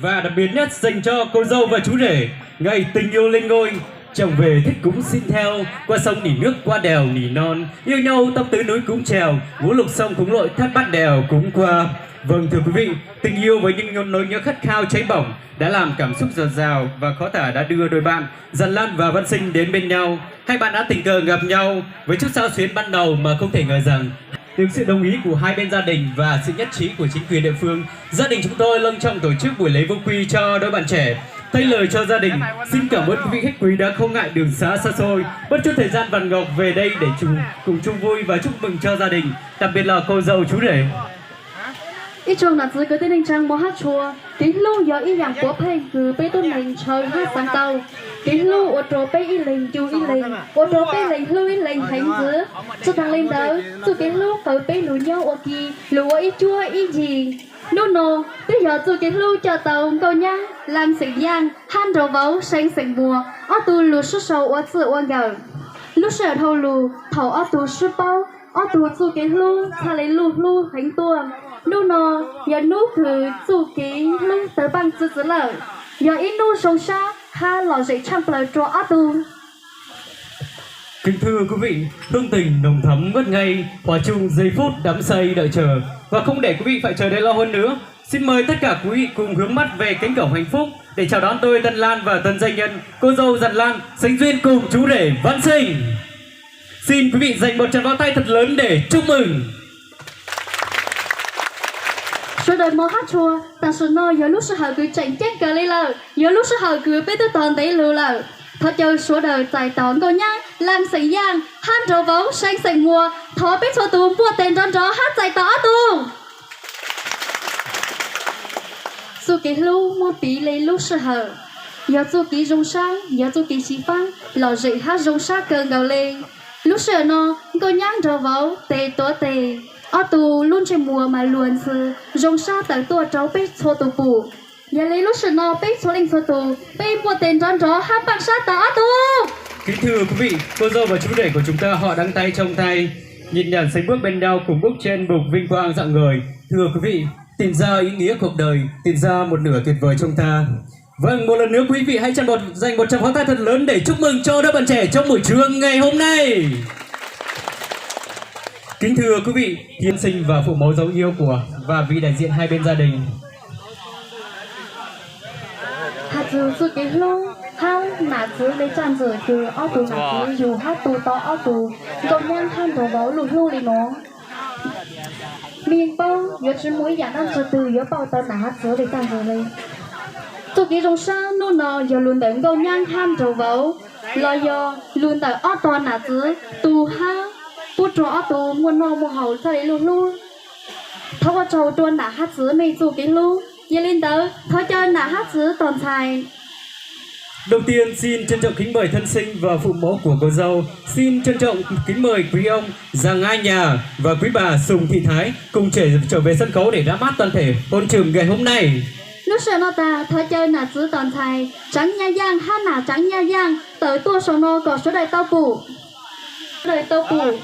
Và đặc biệt nhất dành cho cô dâu và chú rể, ngày tình yêu lên ngôi, chồng về thích cúng xin theo, qua sông nỉ nước qua đèo nỉ non, yêu nhau tăm tứ núi cúng trèo, ngũ lục sông cúng lội thác bát đèo cúng qua. Vâng, thưa quý vị, tình yêu với những nỗi nhớ khát khao cháy bỏng đã làm cảm xúc dạt dào và khó tả đã đưa đôi bạn Dặn Lan và Văn Sinh đến bên nhau. Hai bạn đã tình cờ gặp nhau với chút xao xuyến ban đầu mà không thể ngờ rằng được sự đồng ý của hai bên gia đình và sự nhất trí của chính quyền địa phương, gia đình chúng tôi long trọng tổ chức buổi lễ vu quy cho đôi bạn trẻ. Thay lời cho gia đình, xin cảm ơn quý vị khách quý đã không ngại đường xa xa xôi, bất chấp thời gian vàng ngọc về đây để chung, cùng chung vui và chúc mừng cho gia đình, đặc biệt là cô dâu chú rể. Ib tsoom nam txiv kwv tij neej tsaa mog hab tshua, kev hlub yog ib yaam puav pheej kws peb tuab neeg ntshaw hab xaav tau. Kev hlub ua rua peb ib leeg cu ib leeg, ua rua peb leeg hlub ib leeg heev ntxiv. Tsi taag le ntawd, txuj kev hlub qw peb lug nyob ua ke, lug ua ib cuab ib yig. Nub nua, twb yog txuj kev hlub coj tau Nkauj Nyab Laaj xeem Yaaj hab nraug vauv See xeem Muas ob tug lug sib sau ua txij ua nkawm. Lub sij hawm dhau lug thaum ob tug sib paub, ob tug txuj kev hlub txhaj le luj hlub heev tuaj. Nub nua yog nub kws txuj kev hlub tawg paaj txwv txwv lawm, yog ib nub zoo sab hab lom zem tshaaj plawg rua ob tug. Kính thưa quý vị, hương tình nồng thắm ngất ngây, hòa chung giây phút đắm say đợi chờ, và không để quý vị phải chờ đợi lâu hơn nữa, xin mời tất cả quý vị cùng hướng mắt về cánh cổng hạnh phúc để chào đón đôi tân lang và tân doanh nhân, cô dâu Dặn Lan sánh duyên cùng chú rể Văn Sinh. Xin quý vị dành một tràng pháo tay thật lớn để chúc mừng. Suav dawm mog hab tshua, tam sim no yog lub sij hawm kws tseem ceeb kawg le lawm, yog lub sij hawm kws peb twb tog ntev lug lawm. Thov caw suav dawm txais tos Nkauj Nyab Laaj xeem Yaaj hab nraug vauv See xeem Muas, thov peb txhua tug npuaj tes nrov nrov hab txais tos ob tug. Txuj kev hlub muaj piv le lub sij hawm, yog txuj kev zoo sab, yog txuj kev xyiv faab lom zem hab zoo sab kawg nkaus le. Lub sij hawm no, Nkauj Nyab nraug vauv tes tuav tes, ob tug lub ntsej muag mas luag ntxhi, zoo sab tawm tuaj rau peb txhua tug pum. Yog le lub sij hawm no peb txhua leej txhua tug, peb npuaj tes nrov nrov hab npaaj sab tos ob tug. Kính thưa quý vị, cô dâu và chú rể của chúng ta họ đắm đuối trong tay, nhìn nhận sánh bước bên nhau cùng bước trên bục vinh quang rạng ngời. Thưa quý vị, tìm ra ý nghĩa cuộc đời, tìm ra một nửa tuyệt vời trong ta. Vâng, một lần nữa quý vị hãy chân một, dành một tràng pháo tay thật lớn để chúc mừng cho đôi bạn trẻ trong buổi trưa ngày hôm nay. Kính thưa quý vị, tiên sinh và phụ mẫu dấu yêu của và vị đại diện hai bên gia đình. Has txug txuj kev hlub hab nam txiv le txaj ntxwm kws ob tug nam txiv yug hab tu tau ob tug Nkauj Nyab hab nraug vauv luj hlub le nuav. Mej paub yuav tsi muaj ib yaam dlaab tsi twg yuav pauj tau nam hab txiv le txaj ntxwm le. Txuj kev zoo sab nub no yog lug ntawm Nkauj Nyab hab nraug vauv, los yog lug ntawm ob tog nam txiv tu hab pub rua ob tug muaj noj muaj haus txhaj le luj hlub. Thov ua tsaug rua nam hab txiv mej txuj kev hlub. Yog le ntawd thov caw nam hab txiv tos ntxhais. Đầu tiên xin trân trọng kính mời thân sinh và phụ mẫu của cô dâu. Xin trân trọng kính mời quý ông Giàng A Nhà và quý bà Sùng Thị Thái cùng trở, trở về sân khấu để ra mắt toàn thể hội trường ngày hôm nay. Lub sij hawm no tas thov caw nam txiv tos ntxhais Tsaav Nyaj Yaaj hab nam Tsaav Nyaj Yaaj tawm tuaj saum no kom suav dawm tau pum. Suav dawm tau pum.